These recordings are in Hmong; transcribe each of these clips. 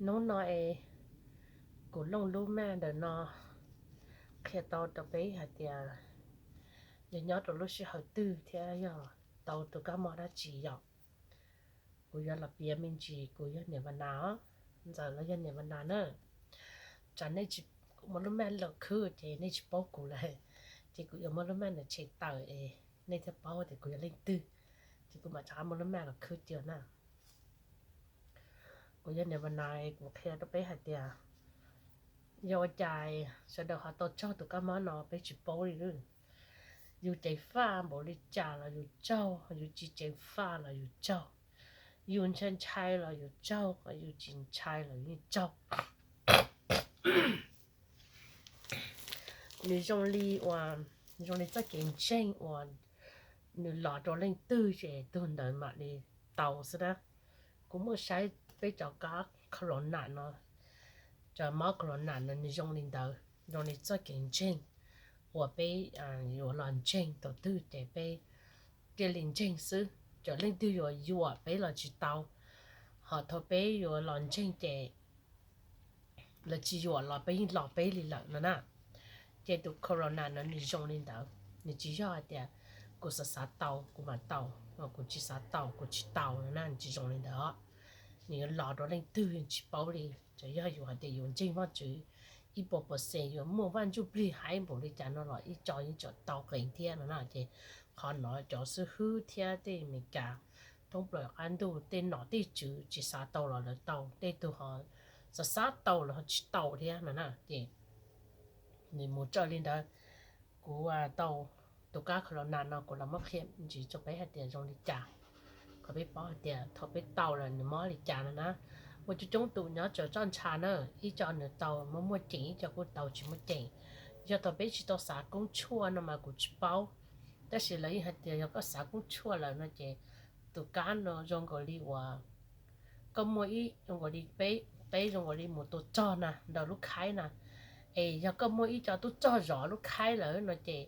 Hnub no es kuv looj lub maj ntawm no qhia tau rau peb hais tias yog nyob rau lub sij hawm twg thiab yog tau tus kab mob dab tsi yom. Kuv yuav los piav me ntsis, kuv yog niam Vas Nas os, Ntxawm los yog niam Vas Nas na. Tsam nej tsis, kuv muaj lub maj los khwb ces nej tsis paub kuv lawm, ces kuv yuav muab lub maj no tshem tawm es nej thiaj paub tias kuv yog leej twg, ces kuv mam rov qab muab lub maj los khwb tiag na. Kuv yog niam Vas Nas, kuv qhia rau peb hais tias yog ua cas sawv daws ho tau raug tus kab mob no peb tsis paub li. Yus ceev faj npaum li cas los yus raug, yus tsis ceev faj los yus raug, yus ntshai ntshai los yus raug, yus tsis ntshai los yus yeej raug. Nws zoo li uas, zoo li txoj kev ntseeg uas nws los rau leej twg ces tus ntawd mam li tau xwb na. Kuv muaj saib peb cov kab corona no, cov mob corona no nws zoo li ntawd, zoo li txoj kev ntseeg uas peb yuav los ntseeg thaum twg ces peb thiaj li ntseeg xwb. Cov leej twg yuav yuam peb los tsis tau, ho thaum peb yuav los ntseeg ces lawv tsis yuam los peb yeej los peb li lawm no na. Ces tus corona no nws zoo li ntawd, nws tsis yog hais tias kuv xav xav tau kuv mam tau, kuv tsis xav tau kuv tsis tau no na, nws tsis zoo li ntawd os. Nws yuav los rau leej twg tsis paub li. Tsuas yog yus hais tias yus ntseeg Vajtswv ib puas percent, yuav muaj Vaj Ntsujplig hais npaum li cas no los ib co yeej tseem tau qees thiab no na. Ces qhov no cov xib hwb thiab tej Amelikas thoob plaws qab ntuj tej nom tej tswv tsis xav tau los lawv tau, tej tug ho xav xav tau los ho tsis tau thiab no na. Ces nws mus raws li ntawd. Kuv tau tus kab corona no kuv los muab qhia ntsis rau peb hais tias zoo li cas, kom peb paub hais tias thaum peb tau lawm nws mob li cas no na. Muaj coob coob tus nyob tsaws txoj ntsha na, ib co nws tau muaj muaj ceem, ib co kuj tau tsis muaj ceem. Yog thaum peb tsis tau xav koob tshuaj no mas kuv tsis paub, tab sis lawv yeej hais tias yog koj xav koob tshuaj lawm no ces tus kab no zoo nkaus li uas koj muaj ib, zoo nkaus li peb, peb zoo nkaus li mus tua rog na ntawm lub khaib na. Es yog koj muaj ib co tub rog zov lub khaib lawm no ces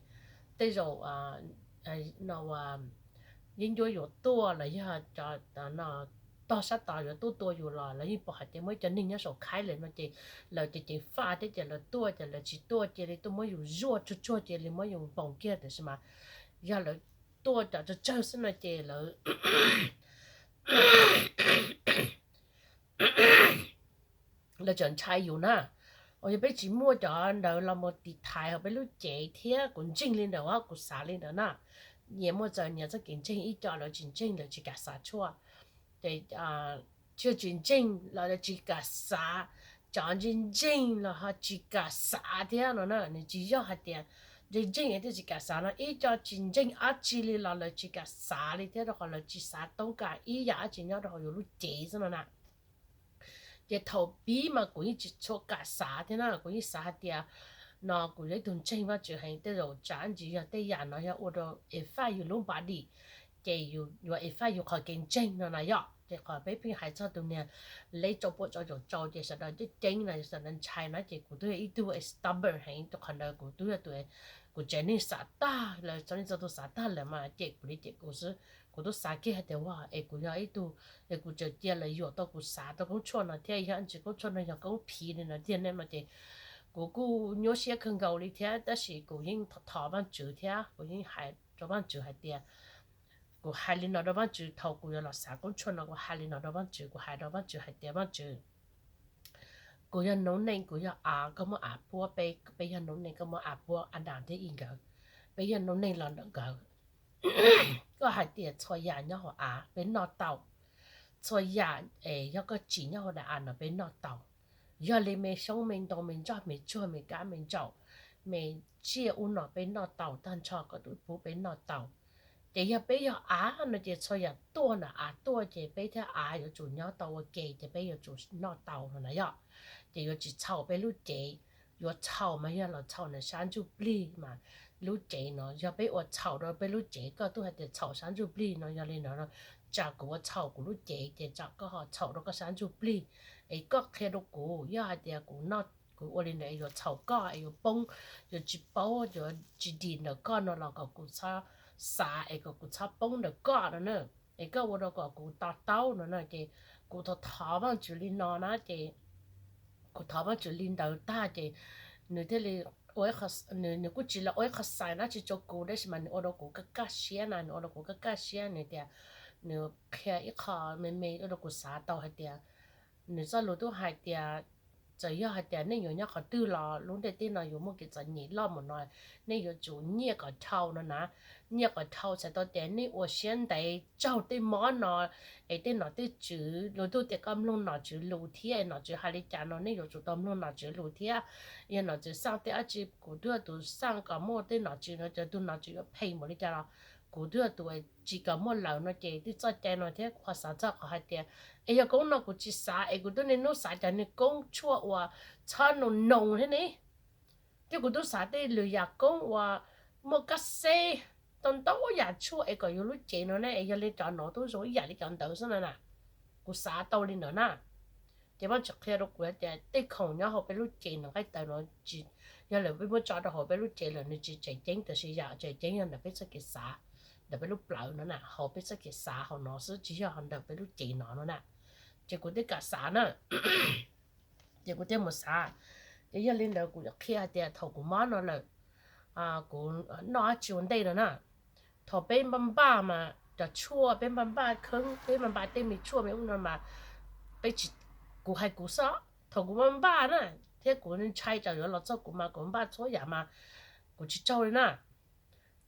tej zaum no yeeb ncuab yuav tuaj los yog cov no tog sab tod yuav tuaj tua yus los lawv yeej pom hais tias muaj ib co neeg nyob saum khaib lawm no ces lawv ces ceev faj thiab ces lawv tuaj ces lawv tsis tuaj cia li tuaj muab yus zuaj tsuag tsuag cia li muab yus npoos kiag, tiam sis mas yog lawv tuaj cov tsawg tsawg xwb no ces lawv lawv tseem ntshai yus na. Uas yog peb tsis muaj cov ntawd los mus tiv thaiv hauv peb lub cev thiab kuv ntseeg li ntawd, kuv xav li ntawd na. Nyias muaj txawm nyias txoj kev ntseeg, ib co lawv tsis ntseeg lawv tsis kam xav tshuaj, ces tsis tsis ntseeg los lawv tsis kam xav, cov ntseeg ntseeg los ho tsis kam xav thiab no na. Nws tsis yog hais tias ntseeg ntseeg thiaj tsis kam xav no, ib co tsis ntseeg dab tsi li los lawv tsis kam xav li thiab, rau qhov lawv tsis xav toob kas ib yam dab tsi nyob rau hauv yus lub cev xwb no na. Ces thaum pib mas kuv yeej tsis tshua kam xav thiab na, kuv yeej xav hais tias no kuv yog ib tug ntseeg Vajtswv heev, tej zaum tsam ntsis yog tej yam no yog ua rau effect yus lub body, ces yus yuav effect yus qhov kev ntseeg no na yom. Ces qhov peb pheej hais txog tus niag leb rau puab tso caum tsau ces sawv daws ceeb ceeb no sawv daws ntshai no, ces kuv twb yog ib tug stubborn heev rau qhov ntawd, kuv twb yog tus, kuv tsev neeg xav tag lawm, txhua leej txhua tus xav tag lawm mas cem kuv li cem kuv xwb. Kuv twb xav kiag hais tias ua es kuv yog ib tug, es kuv tseem cia lawv yuam tau kuv xav tau koob tshuaj no thiab, yog ntsis koob tshuaj no yog koob phiv li no tiag ne no ces kuv kuj nyuaj siab kawg nkaus li thiab, tab sis kuv yeej thov Vajtswv thiab kuv yeej hais rau Vajtswv hais tias, kuv hais li no rau Vajtswv, thaum kuv yuav los xav koob tshuaj no kuv hais li no rau Vajtswv, kuv hais rau Vajtswv hais tias Vajtswv, kuv yog noob neej, kuv yog av, koj muab av puab peb, peb yog noob neej, koj muab av puab Adas thiab Iv nkawd, peb yog noob neej los ntawm nkawd. Koj hais tias txhua yam nyob hauv av peb noj tau, txhua yam es yog koj tsim nyob hauv daim av no peb noj tau. Yog li me xyoob me ntoo me ntsoj me tsuag me kab me ntsaum, me tsiaj ub no peb noj tau tag nrho, koj twb pub peb noj tau. Ces yog peb yog av no ces txhua yam tuaj na, av tuaj ces peb thiab av yuav tsum nyob tau ua ke ces peb yuav tsum noj tau no na yom. Ces yuav tsis txhaum peb lub cev, yuav txhaum mas yog los txhaum ntawm sab ntsuj plig mas lub cev no yog peb ua txhaum rau peb lub cev, koj twb hais tias txhaum sab ntsuj plig no, yog li no tsam kuv ua txhaum kuv lub cev ces tsam koj ho txhaum rau koj sab ntsuj plig. Es koj qhia rau kuv, yog hais tias kuv noj, kuv ua li ntawd yuav txhaum koj es yuav poob, yuav tsis paub, yuav tsis dim ntawm koj no los kom kuv txhob xav es kom kuv txhob poob ntawm koj no na. Es koj ua rau kom kuv to taub no na, ces kuv thov thov Vajtswv li no na ces kuv thov Vajtswv li ntawd tag ces nws thiaj li, nws kuj tsis los ua ib qho xais dab tsi rau kuv, tab sis mas nws ua rau kuv kaj kaj siab na, nws ua rau kuv kaj kaj siab, nws tias, nws qhia ib qho me me ua rau kuv xav tau hais tias, nws txoj lus twb hais tias, txawm yog hais tias nej yuav nyob qhov twg los lub ntiaj teb no yuav muaj kev txom nyem loj mus no, nej yuav tsum nyiaj kom dhau no na. Nyiaj kom dhau txhais tau tias nej ua siab ntev tsaug tej mob no, es tej nom tej tswv, lus tug tias koj mloog nom tswv lus thiab es nom tswv hais li cas no nej yuav tsum tau mloog nom tswv lus thiab. Yog nom tswv xaj tej dab tsi kuv twb yog tus xaj kom muaj tej nom tswv no, ces tus nom tswv yuav phem npaum li cas los kuv twb yog tus tsis kom muaj lawm no ces tej txoj cai no thiab kuv ho xav txog qhov hais tias, es yog koob no kuv tsis xav es kuv twb niaj hnub xav cov niag koob tshuaj uas txhob noo noo thiab ne. Thiab kuv twb xav tej lwm yam koob uas muaj kab xeb, tau ntau yam tshuaj es kom yuav lub cev no ne, es yog li cov no twb zoo ib yam li cov ntawd xwb no na. Kuv xav tau li ntawd na. Ces Vajtswv qhia rau kuv hais tias tej khoom nyob hauv peb lub cev no, nqaij taws no, yog lawm peb muab tso rau hauv peb lub cev lawm nws tsis tseem ceeb, tab sis yam tseem ceeb yog ntawm peb txoj kev xav, ntawm peb lub plawv no na, hauv peb txoj kev xav hauv no xwb, tsis yog ntawm peb lub cev no no na. Ces kuv thiaj kam xav na. Ces kuv thiaj mus xav. Ces yog li ntawd kuv yuav qhia hais tias thaum kuv mob no lawm, kuv noj dab tsi ua ntej no na. Thaum peb npaj npaj mas cov tshuaj peb npaj npaj kheeb, peb npaj npaj tej me tshuaj me ub no mas, peb tsis, kuv hais kuv xwb, thaum kuv npaj npaj na, thiab kuv ntshai tsam yuav los txog kuv mas kuv npaj txhua yam mas kuv tsis tsaug li na.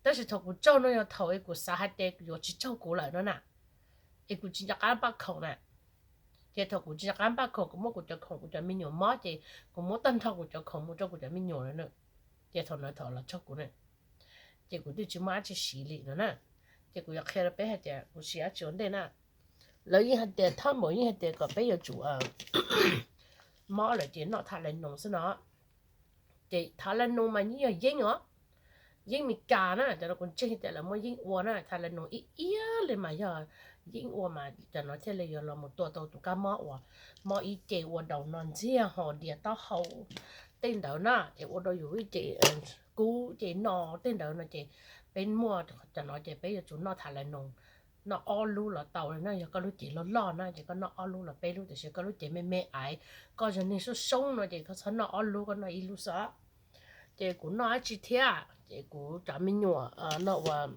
Tab sis thaum kuv tsaug no yog thaum es kuv xav hais tias yuav tsis tsaug kuv lawm no na, es kuv tsis nco qab npaj khoom na. Ces thaum kuv tsis nco qab npaj khoom, kuv muab kuv cov khoom kuv cov me nyuam mob ces kuv muab tag nrho kuv cov khoom mus rau kuv cov me nyuam lawm na. Ces thaum ntawd thaum los tsaug kuv na, ces kuv twb tsis muaj dab tsi siv li no na. Ces kuv yuav qhia rau peb hais tias kuv siv dab tsi ua ntej na. Lawv yeej hais tias thab npaum yeej hais tias kom peb yuav tsum mob lawm ces noj tha lais noos xwb no. Ces tha lais noos mas yeej yog yeeb os, yeeb Mes Kas na, cov no kuv ntseeg tias lawv muaj yeeb ua na, tha lais noos ib iab li mas yog yeeb ua mas cov no thiaj li yuav los mus tua tau tus kab mob uas mob ib ce ua daus no ntxiag ho dias taub hau tej ntawd na, ces ua rau yus ib ce kub ces no tej ntawd no ces peb muaj cov no ces peb yuav tsum noj tha lais noos, noj ob lub los tau li na. Yog koj lub cev loj loj na ces koj noj ob lub los peb lub, tiam sis koj lub cev me me aiv, koj yog neeg soob soob no ces koj txhob noj ob lub, koj noj ib lub xwb. Ces kuv noj dab tsi thiab ces kuv cov me nyuam no uas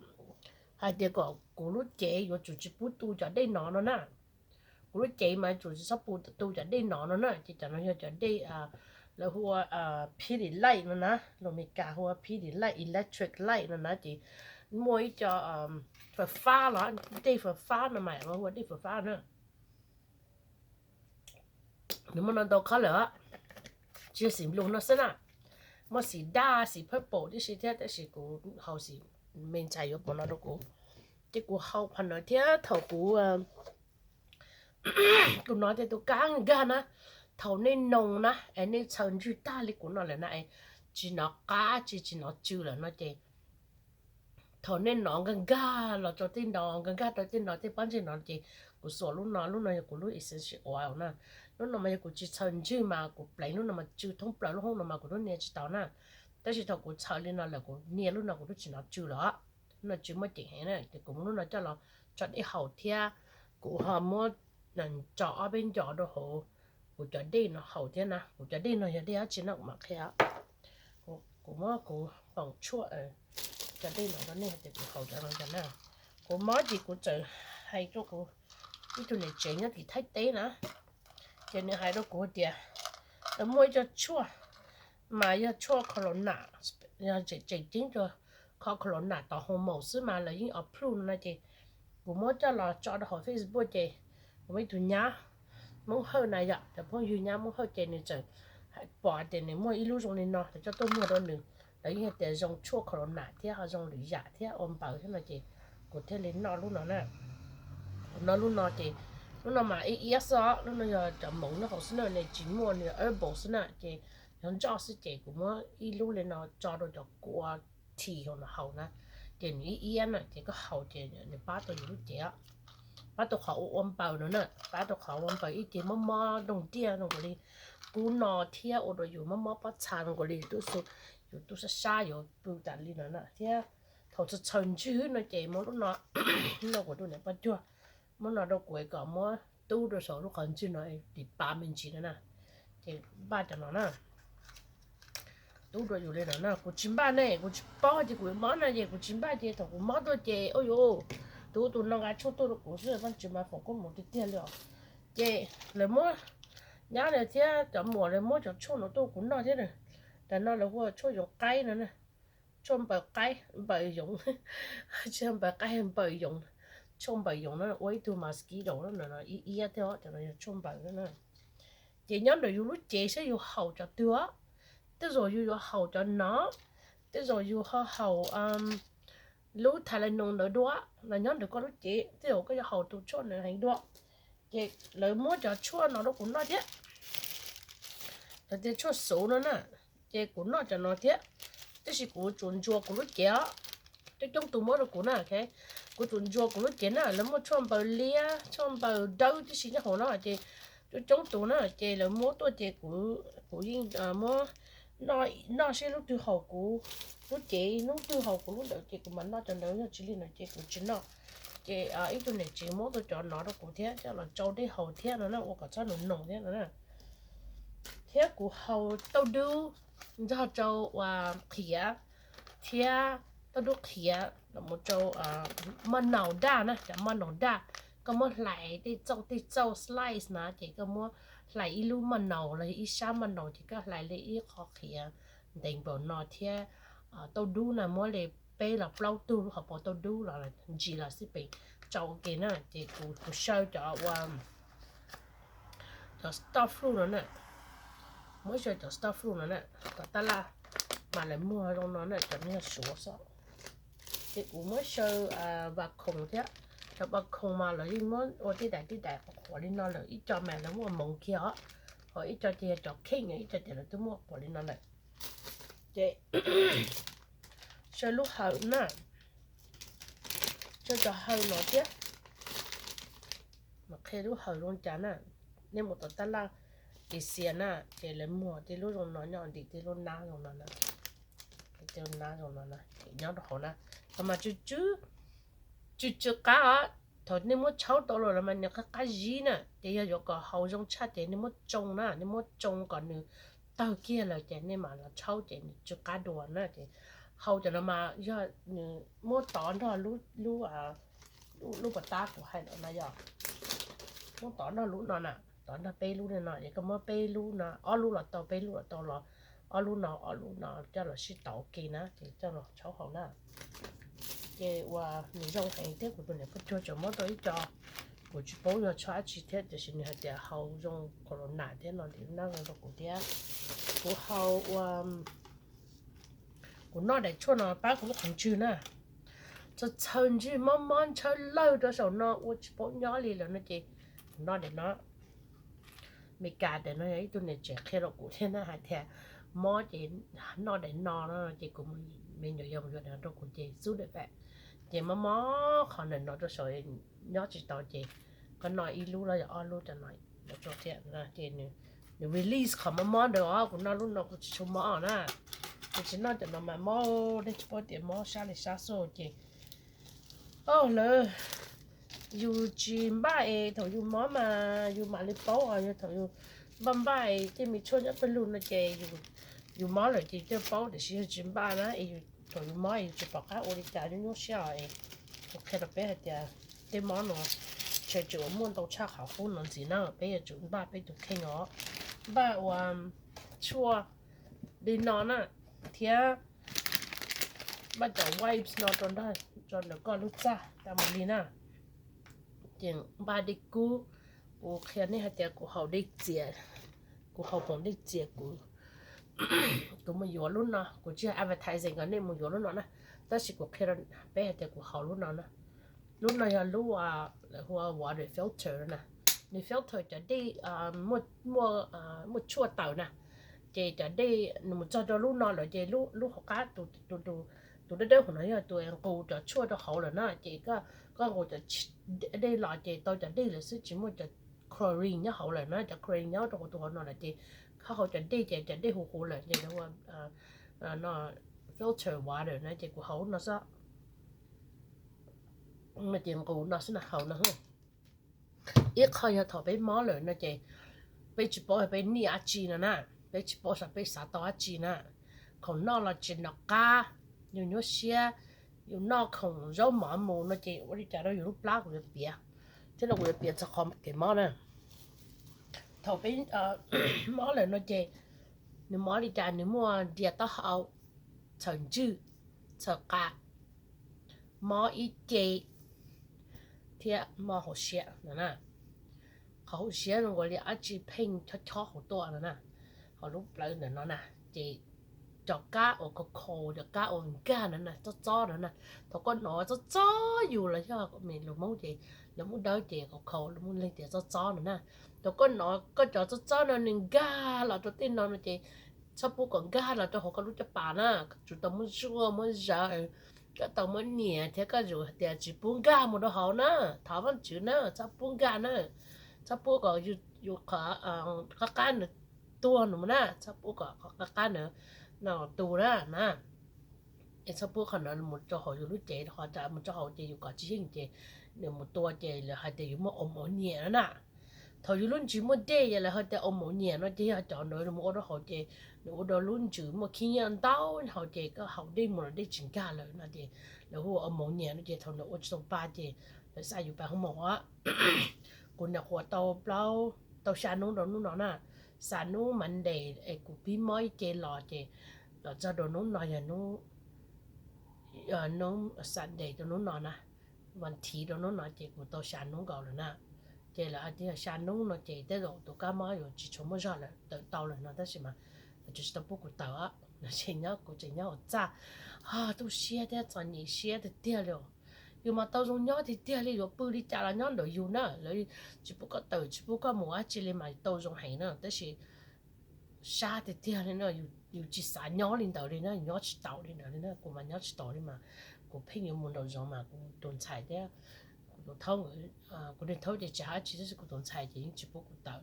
hais tias kom kuv lub cev yuav tsum tsis pub tu cov dej no no na. Kuv lub cev mas yuav tsum tsis txhob pub tu cov dej no no na. Ces cov no yog cov dej lawv hu ua Pedialyte no na, lus Mes Kas hu ua Pedialyte, electric light no na. Ces muaj ib co fawm fab los dej fawm fab no mas lawv hu ua dej fawm fab na. Nws muaj no ntau color lawm, tsis yog xim nplua no xwb na, muaj xim daj xim purple tib si thiab, tab sis kuv haus xim me ntxhais yuav pom no rau kuv. Ces kuv haus qhov no thiab thaum kuv, kuv hnov tias tus kab nkag na, thaum nej noos na es nej txhaws ntswg tag li kuv no lawm na, tsis hnov qab tsis, tsis hnov tsw lawm no ces thaum nej hnov nkag nkag los rau tej no, nkag nkag rau tej no tej pob ntseg no ces kuv xuas lub no, lub no yog kuv lub essential oil na. Lub no mas yog kuv tsis txhaws ntswg mas kuv pleev lub no mas tsw thoob plaws lub hoob no mas kuv twb nias tsis tau na. Tab sis thaum kuv txhaws li no lawm kuv nias lub no kuv twb tsis hnov tsw lawm. Lub no tsw muaj ceem heev na, ces kuv muab lub no coj los tso dej haus thiab kuv ho muab tso ob peb ncov rau hauv kuv cov dej no haus thiab na. Kuv cov dej no yog dej dab tsi no kuv mam qhia. Kuv muab kuv foom tshuaj cov dej no rau nej hais tias kuv haus cov no na. Kuv mob ces kuv txawm hais rau kuv ib tug niam tsev nyob tim Thaib teb na, ces nws hais rau kuv tias lawv muaj ib co tshuaj mas yog tshuaj corona, yog tseem ceeb rau qhov corona tom hoo maum xwb mas lawv yeej approve no na. Ces kuv muab coj los tso rau hauv Facebook ces kuv muaj ib tug nyab Hmoob Hawj na yom, cov phooj ywg nyab Hmoob Hawj ces nws txawm hais pom tias nws muaj ib lub zoo li no, lawv coj tuaj muag rau nws, lawv yeej hais tias zoo tshuaj corona thiab ho zoo lwm yam thiab ua npaws thiab no ces kuv thiaj li noj lub no na. Kuv noj lub no ces lub no mas ib iab xwb os, lub no yog cov moov nyob hauv xwb na, nws tsis muaj nws herbal xwb na, ces yog ntsoj xwb ces kuv muab ib lub li no tso rau cov kua thi hauv no haus na, ces nws ib iab na ces koj haus ces nws pab tau yus lub cev, pab tau qhov ua ua npaws no na, pab tau qhov ua npaws ib ce mob mob nroog ntiaj zoo nkaus li kub no thiab ua rau yus mob mob pob txha zoo nkaus li yus tub sab sab yuav pw tas li no na thiab. Thaum txhaws ntswg no ces muab lub no, lub no kuv tus niam poj cuag muab no rau kuv kom muab tub rau saum lub qhov ntswg no tim pav me ntsis no na. Npaj cov no na, tub dua yus li no na, kuv tsis npaj ne, kuv tsis paub ces kuv yuav mob no ces kuv tsis npaj ces thaum kuv mob tuaj ces ua yuav tus ub tus no nqa tshuaj tuaj rau kuv xwb, Vaajtswv mas foom koob hmoov tiag tiag li os. Ces lawv muab, nyab lawv thiab cov muam lawv muab cov tshuaj no tuaj kuv noj thiab. Cov no lawv hu ua tshuaj yoov qaib no, tshuaj npaws qaib, npaws yoov, tsis npaws qaib, npaws yoov, tshuaj npaws yoov no ua ib tug mosquito no ib iab thiab, cov no yog tshuaj npaws na. Ces nyob ntawm yus lub cev saib yus haus cov twg os. Tej zaum yus yuav haus cov no, tej zaum yus ho haus lub Tylenol ntawd dua, los nyob ntawm koj lub cev, tej zaum koj yuav haus tus tshuaj no heev dua. Ces lawv muab cov tshuaj no rau kuv noj thiab. Lawv tias tshuaj xuv no na, ces kuv noj cov no thiab, tab sis kuv tsuas ntsuas kuv lub cev os. Coob coob tus muab rau kuv na, kuv tsuas ntsuas kuv lub cev na, lawv muaj tshuaj npaws liab, tshuaj npaws dawb tib si nyob hauv no ces coob coob tus na, ces lawv muab tuaj ces kuv, kuv yeej muab noj seb lub twg haum kuv lub cev, lub twg haum kuv lub ntawd ces kuv mam noj cov ntawd, yog tsis li ntawd ces kuv tsis noj. Ces ib tug niam tsev muab tuaj cov no rau kuv thiab, coj los tsau dej haus thiab no na, ua kom txhob nus noos thiab no na. Thiab kuv haus tauj dub nrog rau uas qhiav, thiab tauj dub qhiav los mus rau maj naus daj na, cov maj naus daj, koj muab hlais tej txauj tej txauj slice na, ces koj muab hlais ib lub maj naus los ib sab maj naus ces koj hlais li ib qho qhiav ntev npaum no thiab tauj dub na, muab li peb los plaub tug lub hauv paus tauj dub los ntsis los xij peem tsau ua ke na. Ces kuv, kuv saw cov ua cov stop fluid no na, muab saw cov stop fluid no na, tom tab laj mas lawv muag zoo no na, cov no yog suav xwb. Ces kuv muab saw va khoom thiab, cov va khoom mas lawv yeej muab ua tij dais tij dais qhuav qhuav li no lawm, ib co mas lawv muab ua moov kiag os, ho ib co ces yog cov kheej, ib co ces lawv twb muab qhuav li no lawm. Ces saw lub hawm na, saw cov hawm no thiab. Mam qhia lub hawm zoo cas na. Nej mus tom tab laj Asia na, ces lawv muag tej lub zoo no nyob ntim tej lub nab zoo no na, tej lub nab zoo no na, nyob rau hauv na. Thaum mas tsw tsw, tsw tsw qab os. Thaum nej muab tshaub tau los los mas nws qab qab zib na, ces yog yuav kom haus zoo tshaj ces nej muab tsoo na, nej muab tsoo kom nws tawg kiag lawm ces nej mam los tshaub ces nws tsw qab dua na. Ces haus cov no mas yog nws muab tov nrog lub, lub pov tab kuv hais no na, yog muab tov nrog lub no na, tov nrog peb lub no, es koj muab peb lub no, ob lub los tau, peb lub los tau los, ob lub no ob lub no coj los sib tov ua ke na, ces coj los tshaub haus na. Ces uas nws zoo heev thiab kuv tus niam poj cuag tseem muab rau ib co, kuv tsis paub yog tshuaj dab tsi thiab, tiam sis nws hais tias haus zoo corona thiab no, nws noj zoo rau kuv thiab. Kuv haus ua, kuv noj daim tshuaj no pab kuv lub qhov ntswg na, txhaws txhaws ntswg mob mob ntshaw lawg rau saum no ua tsis paub nyob li lawm no ces kuv noj daim no. Meskas daim no yog ib tug niam tsev qhia rau kuv thiab na, hais tias mob ces noj daim no no ces kuv me nyuam yaus mus yuav daim no rau kuv ces xub daim pam, ces mob mob qhov ntawm no rau saum nyob tsis tau ces koj noj ib lub los yog ob lub cov no thiab ces nws release qhov mob mob ntawd os. Kuv noj lub no kuv tsis tshua mob na, kuv tsis noj cov no mas mob, nej tsis paub tias mob sab li sab xwb ces, o, lawv, yus tsis npaj es thaum yus mob mas yus mam li paub os, yog thaum yus npaj npaj es tej me tshuaj nyob pawg lug no ces yus mob lawm ces thiaj paub, tiam sis yog tsis npaj na es thaum yus mob yus tsis pom qab ua li cas, nyuaj nyuaj siab os. Kuv qhia rau peb hais tias tej mob no tseem tsum muaj ntau tshaj qhov qub no ntxiv na, peb yuav tsum npaj peb tus kheej os, npaj ua tshuaj li no na, thiab npaj cov wipes no rau nrog rau ntawm koj lub txaj tas mus li na. Ces npaj dej kub, kuv qhia nej hais tias kuv haus dej txias, kuv haus poom dej txias, kuv, kuv mus yuav lub no, kuv tsis yog advertising kom nej mus yuav lub no na, tab sis kuv qhia rau peb hais tias kuv haus lub no na. Lub no yog lub, lawv hu ua water filter na, nws filter cov dej muaj tshuaj tawm na. Ces cov dej nws mus txog rau lub no lawm ces lub hauv qab, tus dawb dawb hauv no yog tus nqus cov tshuaj rau hauv lawm na, ces koj nqus cov dej los ces tau cov dej lawm xwb, tsis muaj cov chlorine nyob hauv lawm na. Cov chlorine nyob rau hauv tus hauv no lawm ces koj haus cov dej ces cov dej huv huv lawm ces lawv hu ua no filter water na, ces kuv haus lub no xwb. Ces nqus no xwb na, haus no. Ib qho yog thaum peb mob lawm no ces peb tsis paub peb nij dab tsi no na, peb tsis paub xav peb xav tau dab tsi na. Khoom noj los tsis noj qab, yus nyuaj siab, yus noj khoom zaub mov mus no ces ua li cas rau yus lub plab kuv yuav piav, thiab no kuv yuav piav txog qhov kev mob na. Thaum peb mob lawm no ces nws mob li cas, nws muaj ntias taub hau, txhaws ntswg, txhaws qa, mob ib ce, thiab mob hauv siab no na. Qhov hauv siab no ua li dab tsi pheej chob chob hauv tuaj no na, hauv lub plawv ntawm no na, ces cov kab uas khaus khaus, cov kab uas nkag no na, txob txob no na, thaum koj hnov txob txob yus los yog lus Hmoob ces lus Hmoob dawb ces khaus khaus, lus Hmoob Leeg tias txob txob no na. Thaum koj hnov koj cov txob txob no nws nkag los rau tej no no ces txhob pub kom nkag los rau hauv koj lub caj pas na, koj tsum tau muab zuaj muab zawv, koj tau muab nias thiab koj yuav hais tias tsis pub nkag mus rau hauv na, thov Vajtswv na, txhob pub nkag na, txhob pub kom yus qhov qab qab ntawd tuag nws mus na, txhob pub kom qhov qab qab ntawd no tu na na. Es txhob pub qhov ntawd mus rau hauv yus lub cev, qhov ntawd mus rau hauv ces yus kom tsis yeej ces nws mus tua ces lawv hais tias yus muaj au mauv nyiam no na. Thaum yus lub ntsws muaj dej, yog lawv hais tias au mauv nyiam no ces yog cov ntawd nws mus ua rau hauv ces nws ua rau lub ntsws muaj khib nyiab ntau hauv ces koj haus dej mus los dej tsis nkag lawm no ces lawv hu ua au mauv nyiam no ces thaum ntawd ua tsis tau pa ces lawv xa yus pais hoob maum. Kuv nyuam qhuav tau plaub, tau xya hnub rau hnub no na, xya hnub Monday es kuv pib mob ib ce los ces los txog rau hnub no yog hnub, hnub Sunday rau hnub no na, vas thiv rau hnub no ces kuv tau xya hnub nkaus lawm na. Ces lawv hais tias xya hnub no ces tej zaum tus kab mob yuav tsis tshua muaj zog lawm, tawm tau lawm no tab sis mas lawv tsis tau pub kuv tawm, no ces nyob kuv tseem nyob hauv txaj, tu siab thiab txom nyem siab tiag tiag li. Yus mas tau zoo nyob tiag tiag li, yuav pw li cas los nyob ntawm yus na, lawv tsis pub koj tawm tsis pub koj mus dab tsi li mas tau zoo heev na, tab sis sab tiag tiag li no, yus tsis xav nyob li ntawd li na, nyob tsis taus li ntawd li na, kuv mas nyob tsis taus li mas kuv pheej yuav mus nraum zoov mas kuv tus ntxhais thiab kuv tus thaub, kuv niag thaub ces tsis hais dab tsi tab sis kuv tus ntxhais ces yeej tsis pub kuv tawm.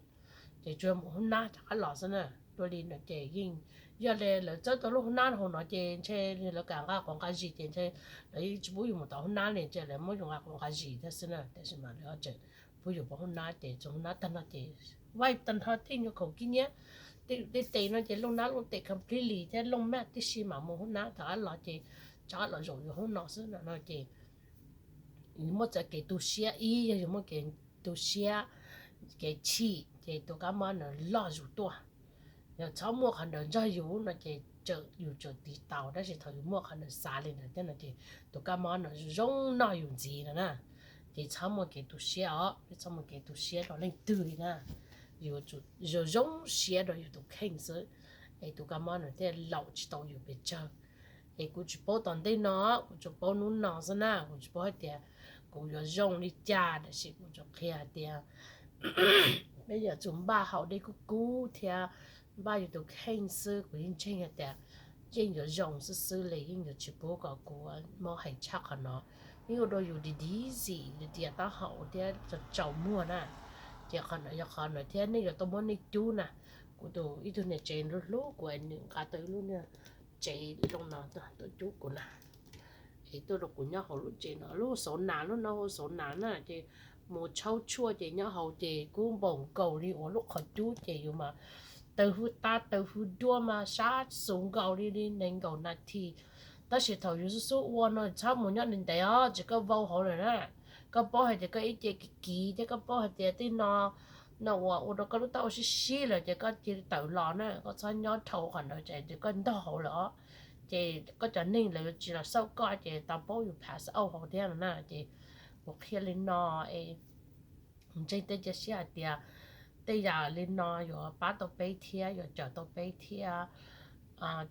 Ces tsuas mus hoob nab rov qab los xwb na. Dua li no ces yeej yog li lawv txawb tau lub hoob nab hauv no ces ntshe lawv kam nqa quav nqa zis ces ntshe lawv yeej tsis pub yus mus tom hoob nab li, ntshe lawv muab yus nqa quav nqa zis thiab xwb na, tab sis mas lawv tseem pub yus pov hoob nab ces txog hoob nab tag nrho ces vaij tag nrho tej nyuag khoom kib nyiab, tej tes no ces looj nab looj tes completely thiab looj maj tib si mam mus hoob nab rov qab los ces rov qab los zaum yus hoob no xwb no no ces muaj txoj kev tu siab, ib yog yus muaj kev tu siab, kev chim ces tus kab mob no loj zus tuaj. Yog txhob muaj qhov ntawd nrog yus no ces yus tseem tiv tau, tab sis thaum yus muaj qhov ntawd xav li ntawd thiab no ces tus kab mob no zoo noj yus ntxiv no na. Ces txhob muaj kev tu siab os, txhob muaj kev tu siab rau leej twg li na. Yus zoo zoo siab rau yus tus kheej xwb, es tus kab mob no thiaj laum tsis tau yus pes tsawg. Es kuv tsis paub tom ntej no, kuv tsuas paub hnub no xwb na, kuv tsis paub hais tias kuv yuav zoo li cas, tab sis kuv tsuas qhia hais tias peb yuav tsum npaj haus dej kub kub thiab npaj yus tus kheej xwb. Kuv yeej ntseeg hais tias yeej yuav zoo xwb xwb li, yeej yuav tsis pub kom kuv mob heev tshaj qhov no. Yeej ua rau yus di di zim, dias taub hau thiab tsaus muag na. Ces qhov no yog qhov no thiab nej yuav tau muab nej cub na. Kuv tus ib tug niam tsev hlub hlub kuv, nws nqa tau ib lub niag tsev zoo no tuaj cub kuv na. Es tuaj rau kuv nyob hauv lub tsev no, lub xauv nas, lub no hu xauv nas na, ces mus tshaub tshuaj ces nyob hauv ces kub npaum nkaus li uas lub qhov cub ces yus mas taw hwj tab taw hwj duab mas sab xus nkaus li li nees nkaum nas this. Tab sis thaum yus xub xub ua no txhob mus nyob ntev ntev os, tsis koj vau hauv lawm na. Koj paub hais tias koj ib ce kiv kiv thiab koj paub hais tias tej no no uas ua rau koj lub taub hau sib sib lawm ces koj cia li tawm los na, koj txhob nyob dhau qhov ntawd ces koj ntog hauv lawm os. Ces koj cov neeg lawv yuav tsis los xauj koj ces tau paub yus pass out hauv thiab no na. Ces kuv qhia li no es ntseeg tej cia siab hais tias tej yam li no yuav pab tau peb thiab yuav cawm tau peb thiab.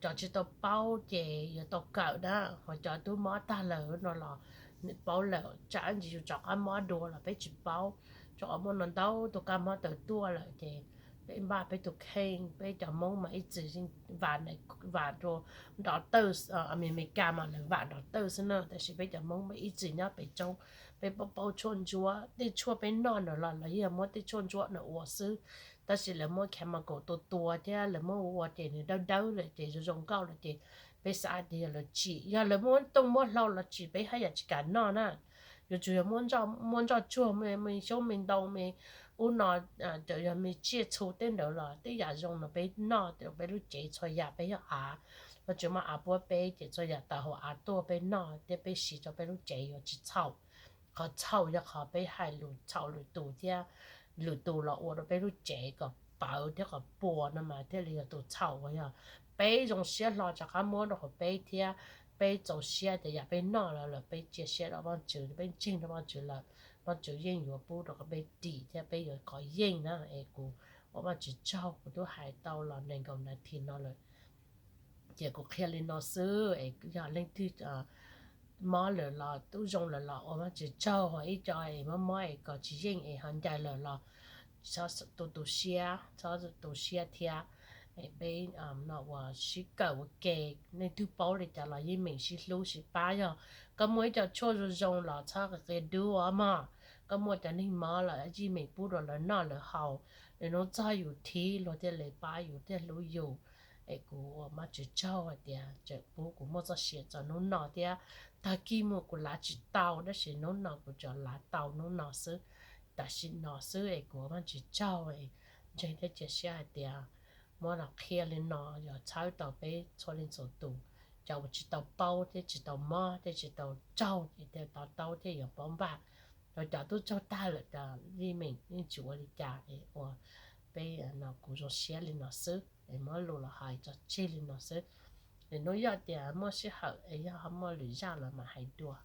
Cov tsis tau paub ces yuav tau kawm na, ho cov twb mob tag lawm no los nws paub lawm, tsam ntsis yus rov qab mob dua los peb tsis paub. Rau qhov muaj no ntau tus kab mob tawm tuaj lawm ces peb npaj peb tus kheej, peb cov Hmoob mas ib txwm vam, vam rau nrov tawj, Amelikas mas lawv vam nrov tawj xwb na, tab sis peb cov Hmoob mas ib txwm nyob pem roob, peb paub paub tshuaj ntsuab, tej tshuaj peb noj ntawd los lawv yog muab tej tshuaj ntsuab ntawd ua xwb, tab sis lawv muab chemical tua tua thiab lawv muab ua ces nws dawb dawb lawm ces zoo zoo nkauj lawm ces peb xav tias yog lawv tsim, yog lawv muab tooj muab hlau los tsim peb haj yam tsis kam noj na. Yuav tsum yog muab ntsoj tsuag me xyoob me ntoo me Ub no, yog me tsiaj txhu tej ntawd los tej yam zoo no peb noj rau peb lub cev, txhua yam peb yog av, Vajtswv muab av puab peb ces txhua yam tawm hauv av tuaj peb noj thiab peb siv rau peb lub cev yuav tsis txhaum. Qhov txhaum yog qhov peb hais lus txhaum lwm tus thiab lwm tus los ua rau peb lub cev kom pawv thiab kom puas no mas thiaj li yog tus txhaum. Uas yog peb zoo siab hlo rov qab muab rau qhov peb thiab peb txaus siab tias yam peb noj los lawm peb cia siab rau Vajtswv, peb ntseeg rau Vajtswv lawm, Vajtswv yeej yuav pub rau qhov peb dim thiab peb yuav kov yeej na. Es kuv ua Vajtswv tsaug kuv twb hais tau los nees nkaum nas this no lawm. Ces kuv qhia li no xwb es yog leej twg mob lawm los tub zoo lawm los ua Vajtswv tsaug, ho ib co es mob mob es kom tsis yeej es ho ncaim lawm los txhob tu tu siab, txhob tu siab thiab. Es peb no ua sib kawm ua ke, leej twg paub li cas los yeej meem sib hlub sib pab. Yog koj muaj ib co tshuaj zoo zoo los txhob qia dub mog, koj muaj cov neeg mob los yeej meem pub rau lawv noj lawv haus, lwm hnub txog yus thib luag thiaj li pab yus thiaj hlub yus. Es kuv ua Vajtswv tsaug hais tias tseem pub kuv muaj txoj sia txog hnub no thiab tag kis mus kuv lav tsis tau tab sis hnub no kuv tsuas lav tau hnub no xwb, tam sim no xwb es kuv ua Vajtswv tsaug. Ntseeg thiab cia siab hais tias muab los qhia li no yog txhawb tau peb txhua leej txhua tus, cov uas tsis tau paub thiab tsis tau mob thiab tsis tau tsaug ces thiaj to taub thiab yuav paub npaj. Rau cov twb tsaug tag lawm ces yeej meem yeej tsis ua li cas es ua peb no kuv zoo siab li no xwb es muab lus los hais tso tseg li no xwb. Lwm hnub yog tias muaj sij hawm es yog ho muaj lwm zaj los mam hais dua.